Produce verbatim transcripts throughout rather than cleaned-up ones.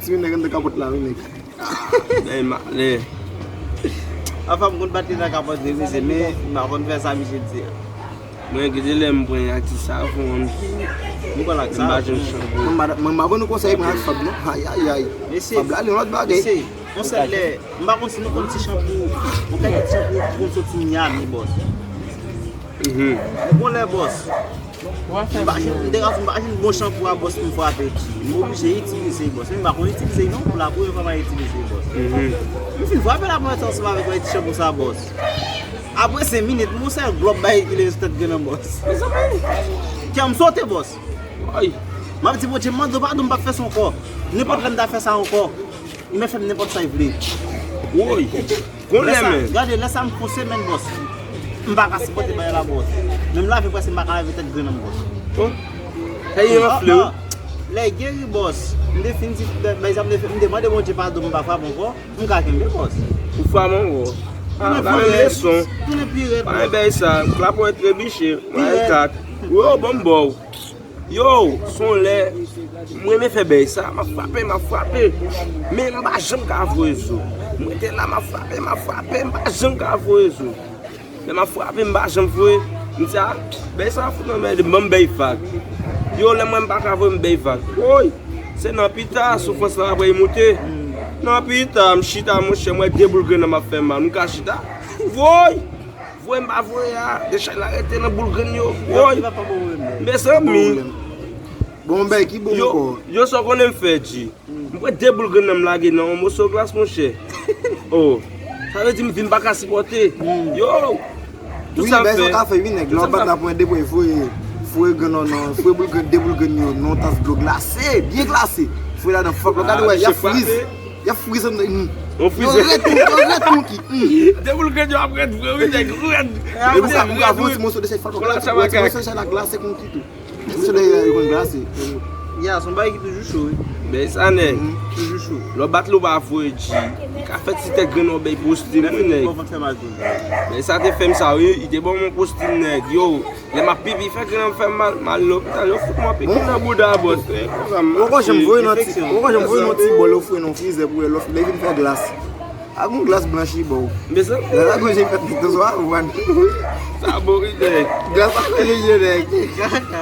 Ti nèg anndan kapòt la, wi, nèg. Ay, malè. Anfen, m konn bat li nan kapòt, wi, mesye, men m pa konn fè sa misye di a. Mwen, gen de lè m pran ak ti savon, m pa janm chanpou. Mwen, m pa, mwen, m pa ban nou konsèy pran ak fab, non. Ay, ay, ay. Fab la, li yon lòt bagay. Mesye, yon sèl lè, m pa konn si nou konn ti chanpou, yon kèk ti chanpou ki konn soti Miami, bòs. Mhm. Bon lè, bòs. M pa jwenn, m te ka di m pa jwenn bon chanpou a, bòs, pou m frape, G. M oblije itilize, bòs. Men m pa konn itilize, non. Pou la premyè fwa m a itilize, bòs. Mhm. M fin frape la premyè fwa ansanm avèk yon ti chanpou sa, bòs. Apre senk minit, m wè yon sèl glòp bagay ki leve sou tèt grenn nan, bòs. Kè m sote, bòs. Ay. M ap di Bondye, m mande w padon, m p ap fè sa ankò. Nenpòt lè m ta fè sa ankò. Li mèt fè m nenpòt sa li vle. Woy! Gon lè men. Gade, lè sa m fon semèn, bòs. M pa ka sipòte bagay la, bòs. Menm lave, prèske m pa ka lave tèt grenn nan, bòs. Oh. Sa y enfle, wi. Lè geri, bòs. M te fin di, bay sa m te fè, m te mande Bondye padon, m pa frape ankò. M ka kenbe, bòs. Ou frape ankò. Ah, la menm leson. Tounen pi rèd. Pa bay sa. Klapon trebiche. Mwen kat. Yo, bon, bò. Yo, se yon lè, m renmen fè bèy sa, m ap frape, m ap frape. Men m pa janm ka voye zo. Mwen te la, m ap frape, m ap frape, m pa janm ka voye zo. Lè m ap frape, m pa janm voye. M di, a, bèy sa fout nan mède m, ban m bèy vag. Yo, lè m wè m pa ka voye, m bèy vag. Woy! Se nan pita, soufrans lan apre li moute. Nan pita, m chita, monchè, m wè de boul grenn nan m ap fè mal. M ka chita? Woy! Voye m pa voye a, de chay la rete nan boul grenn yo. Woy! Mezanmi! Bon, bèy ki bon ankò? Yo, sa w konnen m fè, G. M pran de boul grenn nan m lage nan yon moso glas, monchè. Oh, sa vle di m vin pa ka sipòte. Yo! Tout sa m fè. Wi, bèy sa w ka fè, wi, nèg. Lè w ap bat la pwen de pwen, foure, foure grenn nan, nan, foure boul grenn, de boul grenn yo nan yon tas dlo glase, byen glase. Foure ladan fòk, lè w gade wè, y ap friz. Y ap frize m. Yon frize. Yo rèd, yo rèd konki. De boul grenn yo ap rèd vre, wi, nèg, rèd. Epi sa, ou ka voye ti moso de chay fòk. Ti moso de chay la glase konki tou. Ti moso de chay yo konn glase. Ya, se yon bagay ki toujou cho, wi. Bèy sa, nèg. Toujou cho. Lè w bat li, ou pa voye, G. Li ka fè ti tèt grenn nan w bèy postim, wi, nèg. Bèy sa te fè m sa, wi. Li te ban m yon postim, nèg. Yo. Lè m ap pipi, fè grenn nan fè m mal, m al lopital, yo fout mwen piki nan bouda, bòs. Ou poko janm voye nan ti, ou poko janm voye nan ti bòl, ou foure nan frizè pou wè lè w fin fè glas. A gon glas blanchi ba w. Mezanmi. Glas la gon je fèt pito swa, ou konprann? Sa bon, wi, nèg. Glas la gon je, nèg. Kaka.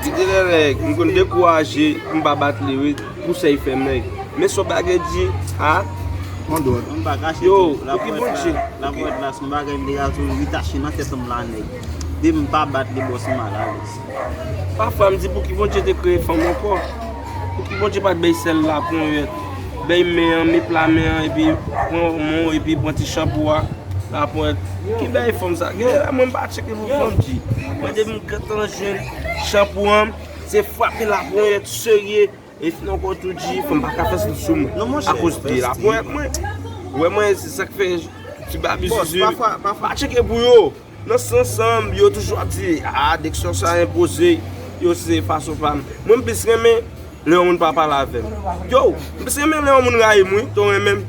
Kite nèg, m konn dekouraje, m pa bat li, wi. Pou sa y fè m, nèg. Men se yon bagay di, a? Yon dòt. Yo, pou ki Bondye? Laponyèt la, se yon bagay m deja tou, li tache nan tèt m la, nèg. Depi m pa bat li, bòs, m malalèz. Pafwa, m di, pou ki Bondye te kreye fanm ankò? Pou ki Bondye pa t bay sèl laponyèt? Bay men an, men pla men an, epi pran men w, epi pran ti chanpou a, laponyèt. Ki bay fanm sa? Gen lè mwen m pa tcheke pou fanm, G. Mwen depi m gentan jwenn chanpou an, se frape laponyèt serye. E fin ankò tou di, fanm pa ka fè stil sou mwen. Akoz de laponyèt mwen. Ou wè mwen, se sa k fè ti babi zizi. Pa tcheke pou yo. Nan sans sa, yo toujou ap di, a, Dexter sa enpoze. Yo se fason pa m. Mwen, m plis renmen lè yon moun pa pale avè m. Yo, m plis renmen lè yon moun rayi m, wi, ke w renmen m.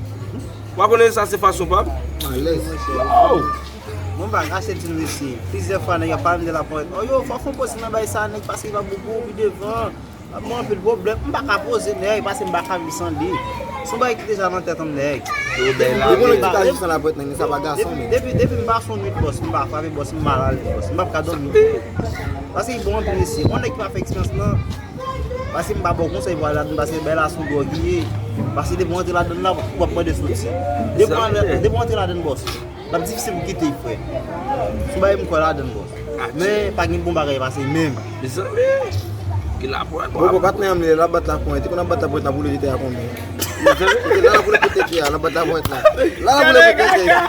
Ou pa konnen sa se fason pa m? Alèz. Yo! Mwen pa ka achte ti mesye. Plizyè fwa nèg ap pale m de laponyèt. Oh yo, fò w fè yon poz nan bagay sa, nèg, paske li pa bon pou ou pi devan. Ap ban anpil pwoblèm, m pa ka poze nèg, paske m pa ka viv san li. Se yon bagay ki deja nan tèt an m, nèg. Ou konnen ki ta viv san laponyèt nèg, sa pa gason, men. Depi, depi m pase yon nwit, bòs, m pa frape, bòs, m malalèz, bòs, m p ap ka dòmi. Paske li bon anpil mesye. Yon nèg ki pa fè eksperyans lan, paske m pa ba w konsèy pou al ladann, paske bagay la se yon dwòg li ye. Paske depi w antre ladann la, w ap mande soti. Depi w antre, depi w antre ladann, bòs. L ap difisil pou kite l, frè. Se yon bagay m kwè ladann, bòs. Men, pa gen bon bagay pase menm. Mezanmi, ki laponyèt. Bon, bon, patnè an m li, l ap bat laponyèt. Li konn ap bat laponyèt la pou li te a konbyen? Mezanmi. Kote la, la pou li kote ki a, l ap bat laponyèt la. La, la pou li kote ki a.